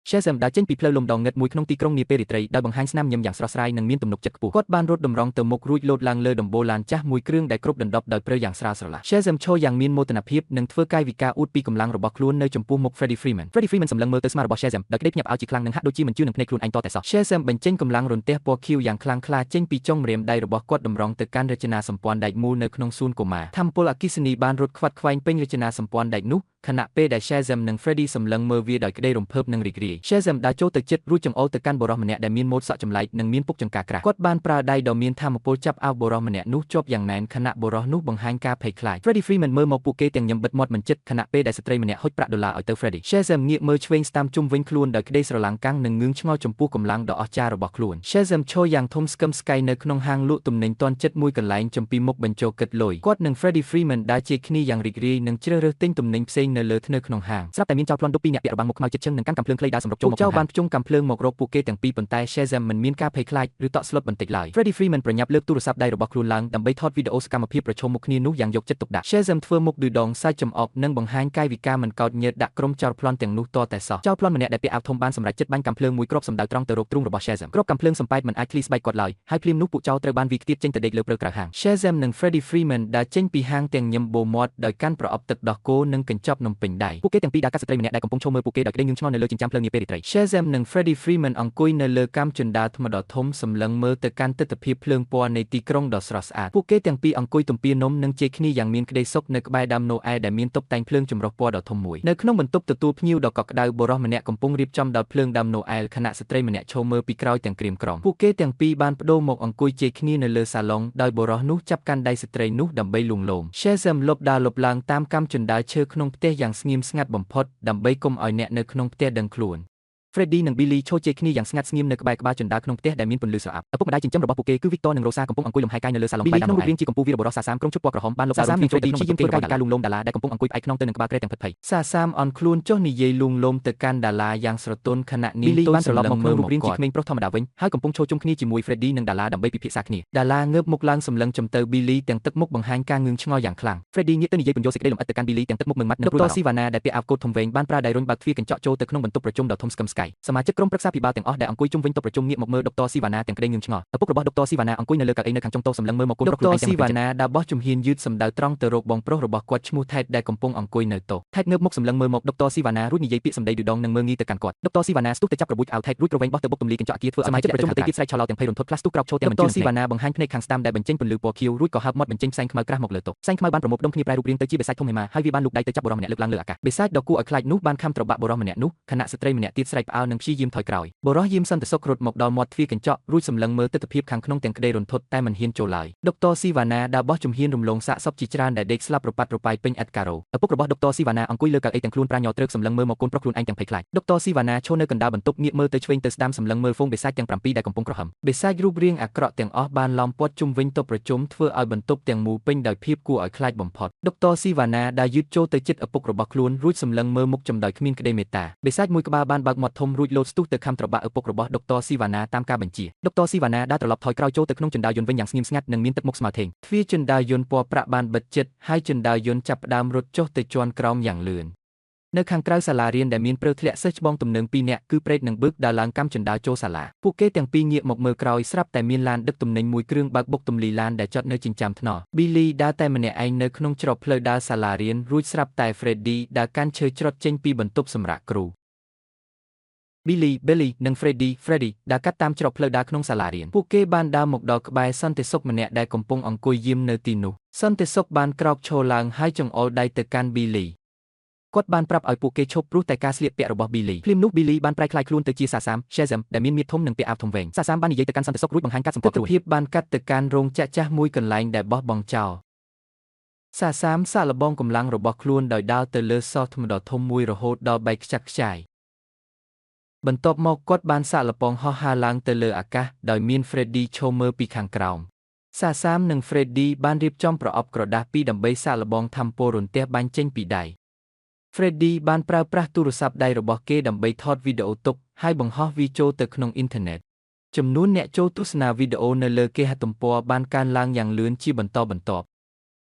Shazam ដើរចេញពីផ្លូវលំដ៏ងឹតមួយក្នុងទីក្រុងនាពេលរាត្រីដោយបង្ហាញស្នាមញញឹមយ៉ាងស្រស់ស្រាយនិងមានទំនុកចិត្តខ្ពស់គាត់បានរត់តម្រង់ទៅមុខរួចលោតឡើងលើដំបូលឡានចាស់មួយគ្រឿងដែលគ្រប់ដណ្ដប់ដោយព្រៅយ៉ាងស្រាលស្រឡះ Shazam ឈរយ៉ាងមានមោទនភាពនិងធ្វើកាយវិការអួតពីកម្លាំងរបស់ខ្លួននៅចំពោះមុខ Freddy Freeman។ Freddy Freeman សម្លឹងមើលទៅស្មារបស់ Shazam ដោយក្តីភ្ញាក់ផ្អើលជាខ្លាំងនិងហាក់ដូចជាមិនជឿនឹងភ្នែកខ្លួនឯងតតែសោះ។ Shazam បញ្ចេញកម្លាំងរន្ទះពណ៌ខៀវយ៉ាងខ្លាំងក្លាចេញពីចុងម្រាមដៃរបស់គាត់តម្រង់ទៅកាន់រចនាសម្ព័ន្ធដែកមូលនៅក្នុងសួនកុមារថាមពលអគ្គិសនីបានរត់ខ្វាត់ខ្វែងពេញរចនាសម្ព័ន្ធដែកនោះខណៈពេលដែល Shazam និង Freddy សម្លឹងមើលវាដោយក្តីរំភើបនិងរីករាយ។ Shazam ដើរចូលទៅជិតរួចចង្អុលទៅកាន់បុរសម្នាក់ដែលមានម៉ូដសក់ចម្លែកនិងមានពុកចង្កាក្រាស់គាត់បានប្រើដៃដ៏មានថាមពលចាប់អាវបុរសម្នាក់នោះជាប់យ៉ាងណែនខណៈបុរសនោះបង្ហាញការភ័យខ្លាច។ Freddy Freeman មើលមកពួកគេទាំងញឹមបិទមាត់មិនជិតខណៈពេលដែលស្ត្រីម្នាក់ហុចប្រាក់ដុល្លារឲ្យទៅ Freddy។ Shazam ងាកមើលឆ្វេងស្ដាំជុំវិញខ្លួនដោយក្តីស្រឡាំងកាំងនិងងឿងឆ្ងល់ចំពោះកម្លាំងដ៏អស្ចារ្យរបស់ខ្លួន។ Shazam ឈរយ៉ាងធំស្កឹមស្កៃនៅក្នុងហាងលក់ទំនិញទាន់ចិត្តមួយកន្លែងចំពីមុខបញ្ជរគិតលុយគាត់និង Freddy Freeman ដើរជាគ្នាយ៉ាងរីករាយនិងជ្រើសរើសទិញទំនិញផ្សេងនៅលើធ្នើក្នុងហាងស្រាប់តែមានចោរប្លន់ដប់ពីរនាក់ពាក់របាំងមុខខ្មៅចិត្តឈឹងនិងកាន់កាំភ្លើងខ្លីដើរសម្រុកចូលមកចោរបានភ្ជង់កាំភ្លើងមករកពួកគេទាំងពីរប៉ុន្តែ Shazam មិនមានការភ័យខ្លាចឬតក់ស្លុតបន្តិចឡើយ។ Freddy Freeman ប្រញាប់លើកទូរស័ព្ទដៃរបស់ខ្លួនឡើងដើម្បីថតវីដេអូសកម្មភាពប្រឈមមុខគ្នានោះយ៉ាងយកចិត្តទុកដាក់។ Shazam ធ្វើមុខឌឺដងសាច់ចំអកនិងបង្ហាញកាយវិការមិនកោតញើតដាក់ក្រុមចោរប្លន់ទាំងនោះតតែសោះ។ចោរប្លន់ម្នាក់ដែលពាក់អាវធំបានសម្រេចចិត្តបាញ់កាំភ្លើងមួយគ្រាប់សម្ដៅត្រង់ទៅរកទ្រូងរបស់ Shazam។ គ្រាប់កាំភ្លើងសំប៉ែតមិនអាចធ្លីស្បែកគាត់ឡើយហើយភ្លាមនោះពួកចោរត្រូវបានវាយខ្ទាតចេញទៅដេកលើព្រៅក្រៅហាង។ Shazam និង Freddy Freeman ដើរចេញពីហាងទាំងញឹមបូមាត់ដោយកាន់ប្រអប់ទឹកដោះគោនិងកញ្ចប់នំពេញដៃពួកគេទាំងពីរដើរកាត់ស្ត្រីម្នាក់ដែលកំពុងឈរមើលពួកគេដោយក្តីងឿងឆ្ងល់នៅលើចិញ្ចើមផ្លូវនាពេលរាត្រី។ Shazam និង Freddy Freeman អង្គុយនៅលើកាំជណ្ដើរថ្មដ៏ធំសម្លឹងមើលទៅកាន់ទិដ្ឋភាពភ្លើងពណ៌នៃទីក្រុងដ៏ស្រស់ស្អាតពួកគេទាំងពីរអង្គុយទំពានំនិងជែកគ្នាយ៉ាងមានក្តីសុខនៅក្បែរដើមណូអែដែលមានតុបតែងភ្លើងចម្រុះពណ៌ដ៏ធំមួយនៅក្នុងបន្ទប់ទទួលភ្ញៀវដ៏កក់ក្ដៅបុរសម្នាក់កំពុងរៀបចំដោតភ្លើងដើមណូអែលខណៈស្ត្រីម្នាក់ឈរមើលពីក្រោយទាំងក្រៀមក្រំពួកគេទាំងពីរបានប្ដូរមកអង្គុយជែកគ្នានៅលើសាឡុងដោយបុរសនោះចាប់កាន់ដៃស្ត្រីនោះដើម្បីលួងលោម។ Shazam លបដើរលបឡើងតាមកាំជណ្ដើរឈើក្នុងផ្ទះយ៉ាងស្ងៀមស្ងាត់បំផុតដើម្បីកុំឲ្យអ្នកនៅក្នុងផ្ទះដឹងខ្លួន។ Freddy និង Billy ឈរជែកគ្នាយ៉ាងស្ងាត់ស្ងៀមនៅក្បែរក្បាលជណ្ដើរក្នុងផ្ទះដែលមានពន្លឺស្រអាប់ឪពុកម្ដាយចិញ្ចឹមរបស់ពួកគេគឺ Victor និង Rosa កំពុងអង្គុយលំហែកាយនៅលើសាឡុងក្បែរដើមក្នុងរូបរាងជាកំពូលវីរបុរសសាសាមក្រុងឈុតពណ៌ក្រហមបានលោកសាសាមនិង Freddy ព្យាយាមធ្វើកាយវិការលួងលោមដាឡាដែលកំពុងអង្គុយផ្អែកខ្នងទៅនឹងក្បាលគ្រែទាំងភិតភ័យសាសាមអន់ខ្លួនចុះនិយាយលួងលោមទៅកាន់ដាឡាយ៉ាងស្រទន់ខណៈនាងទន់ត្រឡប់មកក្នុងរូបរាងជាក្មេងប្រុសធម្មតាវិញហើយកំពុងឈរជុំគ្នាជាមួយ Freddy និងដាឡាដើម្បីពិភាក្សាគ្នាដាឡាងើបមុខឡើងសម្លឹងចំទៅ Billy ទាំងទឹកមុខបង្ហាញការងឿងឆ្ងល់យ៉ាងខ្លាំង។ Freddy ងាកទៅនិយាយពន្យល់សេចក្តីលម្អិតទៅកាន់ Billy ទាំងទឹកមុខមឺងម៉ាត់និងព្រួយបារម្ភ។ ដុកទ័រ Sivana ដែលពាក់អាវកូតធំវែងបានប្រើដៃរុញបើកទ្វារកញ្ចក់ចូលទៅក្នុងបន្ទប់ប្រជុំដ៏ធំស្កឹមស្កៃសមាជិកក្រុមប្រឹក្សាភិបាលទាំងអស់ដែលអង្គុយជុំវិញតុប្រជុំងាកមកមើលដុកទ័រ Sivana ទាំងក្តីងឿងឆ្ងល់ឪពុករបស់ដុកទ័រ Sivana អង្គុយនៅលើកៅអីនៅខាងចុងតុសម្លឹងមើលមកកូនប្រុសខ្លួនឯងទាំង Sivana ដើរបោះជំហានយឺតសម្ដៅត្រង់ទៅរកបងប្រុសរបស់គាត់ឈ្មោះ Ted ដែលកំពុងអង្គុយនៅតុ Ted ងើបមុខសម្លឹងមើលមកដុកទ័រ Sivana រួចនិយាយពាក្យសម្ដីឌឺដងនិងមើលងាយទៅកាន់គាត់ដុកទ័រ Sivana ស្ទុះទៅចាប់ក្របួចអាវ Ted រួចក្រវែងបោះទៅបុកទម្លីកញ្ចក់អគារធ្វើឲ្យសមាជិកប្រជុំដទៃទៀតស្រែកឆោឡោទាំងភ័យរន្ធត់ខ្លះស្ទុះក្រោកឈរទាំងមិនជឿ។ ដុកទ័រ Sivana បង្ហាញភ្នែកខាងស្ដាំដែលបញ្ចេញពន្លឺពណ៌ខៀវរួចក៏ហើបមាត់បញ្ចេញផ្សែងខ្មៅក្រាស់មកលើតុផ្សែងខ្មៅបានប្រមូលផ្ដុំគ្នាប្រែរូបរាងទៅជាបិសាចធំហេមាហើយវាបានលូកដៃទៅចាប់បុរសម្នាក់លើកឡើងលើអាកាសបិសាចដ៏គួរឲ្យខ្លាចនោះបានខាំត្របាក់បុរសម្នាក់នោះខណៈស្ត្រីម្នាក់ទៀតស្រែកផ្អើលនិងព្យាយាមថយក្រោយបុរសយាមសន្តិសុខរត់មកដល់មាត់ទ្វារកញ្ចក់រួចសម្លឹងមើលទិដ្ឋភាពខាងក្នុងទាំងក្តីរន្ធត់តែមិនហ៊ានចូលឡើយដុកទ័រស៊ីវ៉ាណាដើរបោះជំហានរំលងសាកសពជាច្រើនដែលដេកស្លាប់រប៉ាត់រប៉ាយពេញឥដ្ឋការ៉ូឪពុករបស់ដុកទ័រស៊ីវ៉ាណាអង្គុយលើកៅអីទាំងខ្លួនប្រាញ័រត្រឹកសម្លឹងមើលមកកូនប្រុសខ្លួនឯងទាំងភ័យខ្លាចដុកទ័រស៊ីវ៉ាណាឈរនៅកណ្ដាលបន្ទប់ងាកមើលទៅឆ្វេងទៅស្ដាំសម្លឹងមើលហ្វូងបិសាចទាំង7ដែលកំពុងក្រហមបិសាចរូបរាងអាក្រក់ទាំងអស់បានឡោមព័ទ្ធជុំវិញតុប្រជុំធ្វើឲ្យបន្ទប់ទាំងមូលពេញដោយភាពគួរឲ្យខ្លាចបំផុតដុកទ័រស៊ីវ៉ាណាដើរយឺតចូលទៅជិតឪពុករបស់ខ្លួនរួចសម្លឹងមើលមុខចំដោយគ្មានក្តីមេត្តាបិសាចមួយក្បាលបានបើកមាត់ធំរួចលោតស្ទុះទៅខាំត្របាក់ឪពុករបស់ដុកទ័រស៊ីវ៉ាណាតាមការបញ្ជាដុកទ័រស៊ីវ៉ាណាដើរត្រឡប់ថយក្រោយចូលទៅក្នុងជណ្ដើរយន្តវិញយ៉ាងស្ងៀមស្ងាត់និងមានទឹកមុខស្មើធេងទ្វារជណ្ដើរយន្តពណ៌ប្រាក់បានបិទជិតហើយជណ្ដើរយន្តចាប់ផ្ដើមរត់ចុះទៅជាន់ក្រោមយ៉ាងលឿននៅខាងក្រៅសាលារៀនដែលមានព្រើធ្លាក់សិស្សច្បងទំនើងពីរនាក់គឺប្រេតនិងប៊ឹកដើរឡើងកាំជណ្ដើរចូលសាលាពួកគេទាំងពីរងាកមកមើលក្រោយស្រាប់តែមានឡានដឹកទំនិញមួយគ្រឿងបើកបុកទម្លីឡានដែលចតនៅចិញ្ចើមថ្នល់ Billy ដើរតែម្នាក់ឯងនៅក្នុងច្រកផ្លូវដើរសាលារៀនរួចស្រាប់តែ Freddy ដើរកាន់ឈើច្រត់ចេញពីបន្ទប់សម្រាប់គ្រូ Billy Billy និង Freddy Freddy ដើរកាត់តាមច្រកផ្លូវដើរក្នុងសាលារៀនពួកគេបានដើរមកដល់ក្បែរសន្តិសុខម្នាក់ដែលកំពុងអង្គុយយាមនៅទីនោះសន្តិសុខបានក្រោកឈរឡើងហើយចង្អុលដៃទៅកាន់ Billy គាត់បានប្រាប់ឲ្យពួកគេឈប់ព្រោះតែការស្លៀកពាក់របស់ Billy។ ភ្លាមនោះ Billy បានប្រែក្លាយខ្លួនទៅជាសាសាម Shazam ដែលមានមាឌធំនិងពាក់អាវធំវែងសាសាមបាននិយាយទៅកាន់សន្តិសុខរួចបង្ហាញកាត់សម្គាល់ខ្លួនភាពបានកាត់ទៅកាន់រោងចក្រចាស់មួយកន្លែងដែលបោះបង់ចោលសាសាមសាកល្បងកម្លាំងរបស់ខ្លួនដោយដើរទៅលើសោថ្មដ៏ធំមួយរហូតដល់បែកខ្ចាក់ខ្ចាយបន្ទាប់មកគាត់បានសាកល្បងហោះហើរឡើងទៅលើអាកាសដោយមាន Freddy ឈរមើលពីខាងក្រោមសាសាមនិង Freddy បានរៀបចំប្រអប់ក្រដាសពីរដើម្បីសាកល្បងថាមពលរន្ទះបាញ់ចេញពីដៃ Freddy បានប្រើប្រាស់ទូរស័ព្ទដៃរបស់គេដើម្បីថតវីដេអូទុកហើយបង្ហោះវាចូលទៅក្នុងអ៊ីនធឺណិតចំនួនអ្នកចូលទស្សនាវីដេអូនៅលើគេហទំព័របានកើនឡើងយ៉ាងលឿនជាបន្តបន្ទាប់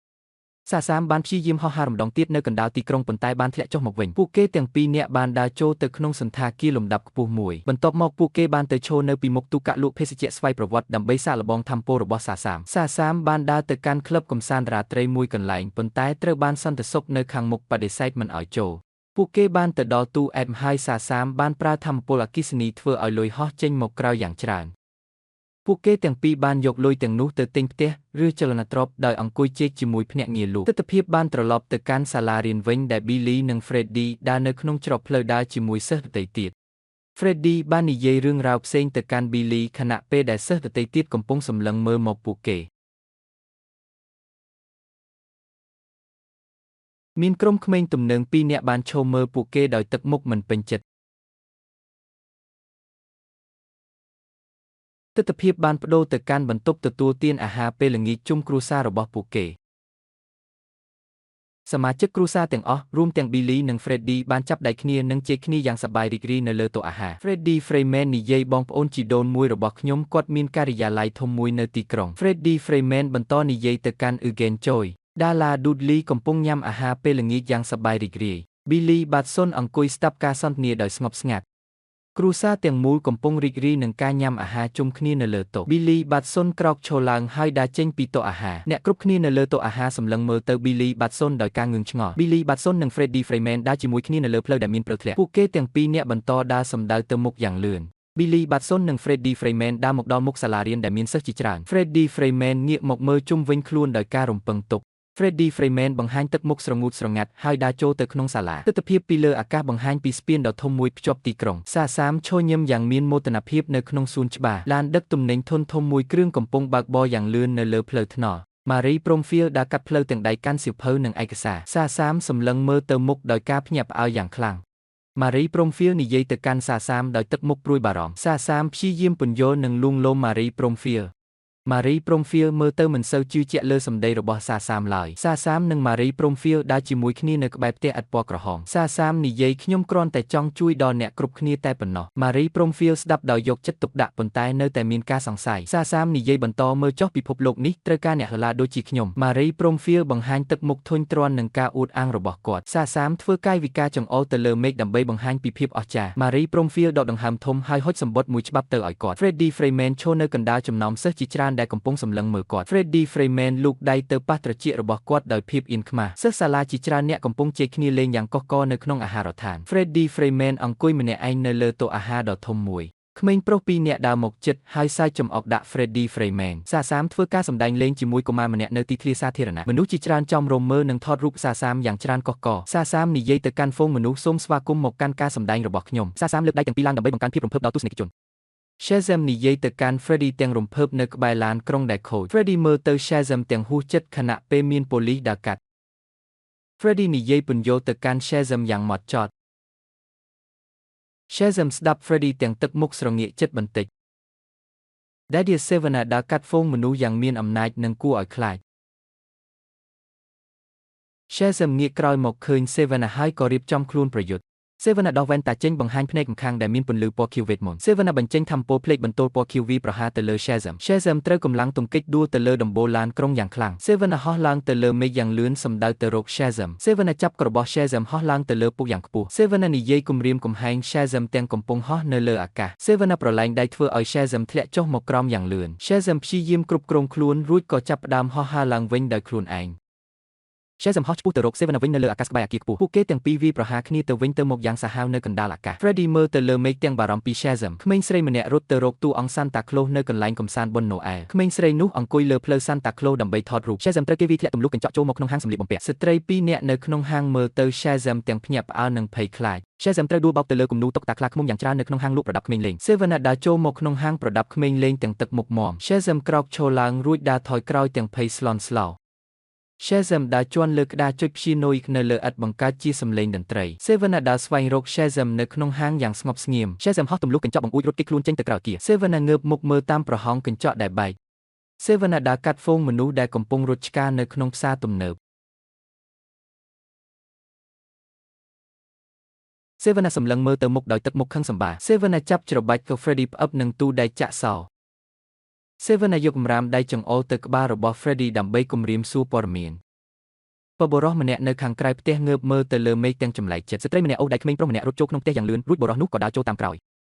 ។ សាសាមបានព្យាយាមហោះហើរម្ដងទៀតនៅកណ្ដាលទីក្រុងប៉ុន្តែបានធ្លាក់ចុះមកវិញពួកគេទាំងពីរនាក់បានដើរចូលទៅក្នុងសណ្ឋាគារលំដាប់ខ្ពស់មួយបន្ទាប់មកពួកគេបានទៅឈរនៅពីមុខទូកាក់លក់ភេសជ្ជៈស្វ័យប្រវត្តិដើម្បីសាកល្បងថាមពលរបស់សាសាមសាសាមបានដើរទៅកាន់ក្លឹបកម្សាន្តរាត្រីមួយកន្លែងប៉ុន្តែត្រូវបានសន្តិសុខនៅខាងមុខបដិសេធមិនឲ្យចូលពួកគេបានទៅដល់ទូអេមហើយសាសាមបានប្រើថាមពលអគ្គិសនីធ្វើឲ្យលុយហោះចេញមកក្រៅយ៉ាងច្រើនពួកគេទាំងពីរបានយកលុយទាំងនោះទៅទិញផ្ទះឬចលនាទ្រព្យដោយអង្គុយជែកជាមួយភ្នាក់ងារលក់ទិដ្ឋភាពបានត្រឡប់ទៅកាន់សាលារៀនវិញដែល Billy និង Freddy ដើរនៅក្នុងច្រកផ្លូវដើរជាមួយសិស្សដទៃទៀត Freddy បាននិយាយរឿងរ៉ាវផ្សេងទៅកាន់ Billy ខណៈពេលដែលសិស្សដទៃទៀតកំពុងសម្លឹងមើលមកពួកគេមានក្រុមក្មេងទំនើងពីរនាក់បានឈរមើលពួកគេដោយទឹកមុខមិនពេញចិត្តទិដ្ឋភាពបានប្ដូរទៅកាន់បន្ទប់ទទួលទានអាហារពេលល្ងាចជុំគ្រួសាររបស់ពួកគេសមាជិកគ្រួសារទាំងអស់រួមទាំង Billy និង Freddy បានចាប់ដៃគ្នានិងជែកគ្នាយ៉ាងសប្បាយរីករាយនៅលើតុអាហារ Freddy Freeman និយាយបងប្អូនជីដូនមួយរបស់ខ្ញុំគាត់មានការិយាល័យធំមួយនៅទីក្រុង Freddy Freeman បន្តនិយាយទៅកាន់ Eugen Choi ដាឡា Dudley កំពុងញ៉ាំអាហារពេលល្ងាចយ៉ាងសប្បាយរីករាយ Billy Batson អង្គុយស្ដាប់ការសន្ទនាដោយស្ងប់ស្ងាត់គ្រួសារទាំងមូលកំពុងរីករាយនឹងការញ៉ាំអាហារជុំគ្នានៅលើតុ Billy Batson ក្រោកឈរឡើងហើយដើរចេញពីតុអាហារអ្នកគ្រប់គ្នានៅលើតុអាហារសម្លឹងមើលទៅ Billy Batson ដោយការងឿងឆ្ងល់ Billy Batson និង Freddy Freeman ដើរជាមួយគ្នានៅលើផ្លូវដែលមានព្រិលធ្លាក់ពួកគេទាំងពីរនាក់បន្តដើរសម្ដៅទៅមុខយ៉ាងលឿន Billy Batson និង Freddy Freeman ដើរមកដល់មុខសាលារៀនដែលមានសិស្សជាច្រើន Freddy Freeman ងាកមកមើលជុំវិញខ្លួនដោយការរំពឹងទុក Freddy Freeman បង្ហាញទឹកមុខស្រងូតស្រងាត់ហើយដើរចូលទៅក្នុងសាលាទិដ្ឋភាពពីលើអាកាសបង្ហាញពីស្ពានដ៏ធំមួយភ្ជាប់ទីក្រុងសាសាមឈរញឹមយ៉ាងមានមោទនភាពនៅក្នុងសួនច្បារឡានដឹកទំនិញធុនធំមួយគ្រឿងកំពុងបើកបរយ៉ាងលឿននៅលើផ្លូវថ្នល់ Marie Bromfield ដើរកាត់ផ្លូវទាំងដៃកាន់សៀវភៅនិងឯកសារសាសាមសម្លឹងមើលទៅមុខដោយការភ្ញាក់ផ្អើលយ៉ាងខ្លាំង Marie Bromfield និយាយទៅកាន់សាសាមដោយទឹកមុខព្រួយបារម្ភសាសាមព្យាយាមពន្យល់និងលួងលោម Marie Bromfield Marie Bromfield មើលទៅមិនសូវជឿជាក់លើសម្ដីរបស់សាសាមឡើយសាសាមនិង Marie Bromfield ដើរជាមួយគ្នានៅក្បែរផ្ទះឥដ្ឋពណ៌ក្រហមសាសាមនិយាយខ្ញុំគ្រាន់តែចង់ជួយដល់អ្នកគ្រប់គ្នាតែប៉ុណ្ណោះ Marie Bromfield ស្ដាប់ដោយយកចិត្តទុកដាក់ប៉ុន្តែនៅតែមានការសង្ស័យសាសាមនិយាយបន្តមើលចុះពិភពលោកនេះត្រូវការអ្នកហឡាដូចជាខ្ញុំ Marie Bromfield បង្ហាញទឹកមុខធុញទ្រាន់នឹងការអួតអាងរបស់គាត់សាសាមធ្វើកាយវិការចង្អុលទៅលើមេឃដើម្បីបង្ហាញពីភាពអស្ចារ្យ Marie Bromfield ដកដង្ហើមធំហើយហុចសម្បត្តិមួយច្បាប់ទៅឲ្យគាត់ Freddy Freeman ឈរនៅកណ្ដាលចំណោមសិស្សជាច្រើនដែលកំពុងសម្លឹងមើលគាត់ Freddy Freeman លូកដៃទៅប៉ះត្រចៀករបស់គាត់ដោយភាពអៀនខ្មាសសិស្សសាលាជាច្រើនអ្នកកំពុងជែកគ្នាលេងយ៉ាងកុះករនៅក្នុងអាហារដ្ឋាន Freddy Freeman អង្គុយម្នាក់ឯងនៅលើតុអាហារដ៏ធំមួយក្មេងប្រុសពីរនាក់ដើរមកជិតហើយសើចចំអកដាក់ Freddy Freeman សាសាមធ្វើការសម្ដែងលេងជាមួយកុមារម្នាក់នៅទីធ្លាសាធារណៈមនុស្សជាច្រើនចំរំមើលនិងថតរូបសាសាមយ៉ាងច្រើនកុះករសាសាមនិយាយទៅកាន់ហ្វូងមនុស្សសូមស្វាគមន៍មកកាន់ការសម្ដែងរបស់ខ្ញុំសាសាមលើកដៃទាំងពីរឡើងដើម្បីបង្កើនភាពរំភើបដល់ទស្សនិកជន Shazam និយាយទៅកាន់ Freddy ទាំងរំភើបនៅក្បែរឡានក្រុងដែលខូច Freddy មើលទៅ Shazam ទាំងហួសចិត្តខណៈពេលមានប៉ូលីសដើរកាត់ Freddy និយាយពន្យល់ទៅកាន់ Shazam យ៉ាងម៉ត់ចត់ Shazam ស្ដាប់ Freddy ទាំងទឹកមុខស្រងាកចិត្តបន្តិច Daddy Savannah ដើរកាត់ហ្វូងមនុស្សយ៉ាងមានអំណាចនិងគួរឲ្យខ្លាច Shazam ងាកក្រោយមកឃើញ Savannah ហើយក៏រៀបចំខ្លួនប្រយុទ្ធ Savannah ដោះវ៉ែនតាចេញបង្ហាញភ្នែកម្ខាងដែលមានពន្លឺពណ៌ខៀវវេទមន្ត Savannah បញ្ចេញថាមពលភ្លេចបន្ទោលពណ៌ខៀវវីប្រហារទៅលើ Shazam Shazam ត្រូវកម្លាំងទង្គិចដួលទៅលើដំបូលឡានក្រុងយ៉ាងខ្លាំង Savannah ហោះឡើងទៅលើមេឃយ៉ាងលឿនសម្ដៅទៅរក Shazam Savannah ចាប់ក្របោះ Shazam ហោះឡើងទៅលើពុកយ៉ាងខ្ពស់ Savannah និយាយគំរាមកំហែង Shazam ទាំងកំពុងហោះនៅលើអាកាស Savannah ប្រឡែងដៃធ្វើឲ្យ Shazam ធ្លាក់ចុះមកក្រោមយ៉ាងលឿន Shazam ព្យាយាមគ្រប់គ្រងខ្លួនរួចក៏ចាប់ផ្ដើមហោះហើរឡើងវិញដោយខ្លួនឯង Shazam ហោះឆ្ពោះទៅរក Savannah វិញនៅលើអាកាសក្បែរអគារខ្ពស់ពួកគេទាំងពីរវាយប្រហារគ្នាទៅវិញទៅមកយ៉ាងសាហាវនៅកណ្ដាលអាកាស Freddy មើលទៅលើមេឃទាំងបារម្ភពី Shazam ក្មេងស្រីម្នាក់រត់ទៅរកតួអង្គ Santa Claus នៅកន្លែងកម្សាន្តបុណ្យណូអែលក្មេងស្រីនោះអង្គុយលើផ្លូវ Santa Claus ដើម្បីថតរូប Shazam ត្រូវគេវាយធ្លាក់ទម្លុះកញ្ចក់ចូលមកក្នុងហាងសម្លៀកបំពាក់ស្ត្រីពីរនាក់នៅក្នុងហាងមើលទៅ Shazam ទាំងភ្ញាក់ផ្អើលនិងភ័យខ្លាច Shazam ត្រូវដួលបោកទៅលើគំនូរតុក្កតាខ្លាឃ្មុំយ៉ាងច្រើននៅក្នុងហាងលក់ប្រដាប់ក្មេងលេង Savannah ដើរចូលមកក្នុងហាងប្រដាប់ក្មេងលេងទាំងទឹកមុខមាំ Shazam ក្រោកឈរឡើងរួចដើរថយក្រោយទាំងភ័យស្លន់ស្លោ Shazam ដើរជាន់លើក្តារចុចព្យាណូយនៅលើឥដ្ឋបង្កើតជាសំឡេងតន្ត្រី Savannah ដើរស្វែងរក Shazam នៅក្នុងហាងយ៉ាងស្ងប់ស្ងៀម Shazam ហោះទម្លុះកញ្ចក់បង្អួចរត់គេចខ្លួនចេញទៅក្រៅអគារ Savannah ងើបមុខមើលតាមប្រហោងកញ្ចក់ដែលបែក Savannah ដើរកាត់ហ្វូងមនុស្សដែលកំពុងរត់ឆ្ការនៅក្នុងផ្សារទំនើប Savannah សម្លឹងមើលទៅមុខដោយទឹកមុខខឹងសម្បារ Savannah ចាប់ច្របាច់ទៅ Freddy ផ្អឹបនឹងទូដែកចាក់សោ Savannah យកម្រាមដៃចង្អុលទៅក្បាលរបស់ Freddy ដើម្បីគំរាមសួរព័ត៌មាន បុរសម្នាក់នៅខាងក្រៅផ្ទះងើបមើលទៅលើមេឃទាំងចម្លែកចិត្តស្ត្រីម្នាក់អូសដៃក្មេងប្រុសម្នាក់រត់ចូលក្នុងផ្ទះយ៉ាងលឿនរួចបុរសនោះក៏ដើរចូលតាមក្រោយ។